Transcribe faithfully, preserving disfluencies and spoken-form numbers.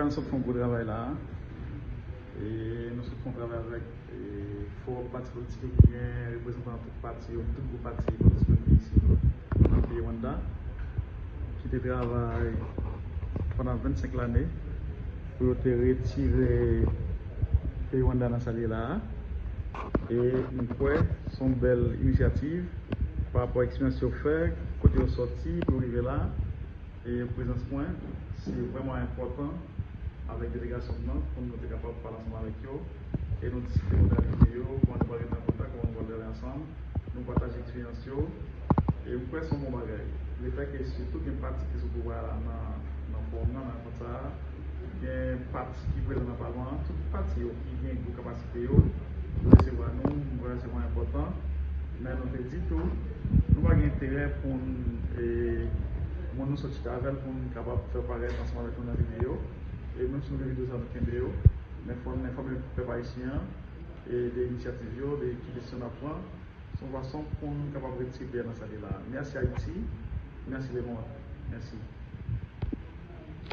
Nou sot fè yon gwo travay la. E nou sot fè yon travay avèk e, fò pati politik yo ki gen reprezantan tout pati yo, tout gwoup pati yo, ki disponible isi nan peyi Rwanda, ki te travay pandan vennsenk lane pou yo te retire peyi Rwanda nan sa l ye la a. E m kwè se yon bèl inisyativ pa rapò a eksperyans yo fè, kote yo sòti pou yo rive la. E prezans mwen, se vrèman enpòtan avèk delegasyon m nan pou nou te kapab pale ansanm avèk yo e nou diskite modalite yo, kòman nou pral rete an kontak, kòman nou pral travay ansanm, nou pataje eksperyans yo. E m kwè se yon bon bagay. Lefètke sitou gen pati ki sou pouvwa a la nan, nan fòwòm nan, nan rankont sa a, gen pati ki prezan nan palman an, tout pati yo ki gen gwo kapasite yo, yo resevwa nou, m kwè se vrèman enpòtan. Men nou te di tou, nou pa gen enterè pou n, e, moun nou sot chita avè l pou n kapab fè parèt ansanm avèk nou nan videyo. E menm si nou gen videyo sa a, nou kenbe yo. Men fò n enfòme pèp ayisyen an e de inisyativ yo, de ki desizyon n ap pran. Se yon fason pou n kapab retire peyi a nan sa l ye la. Mèsi Ayiti, mèsi lemonn. Mèsi.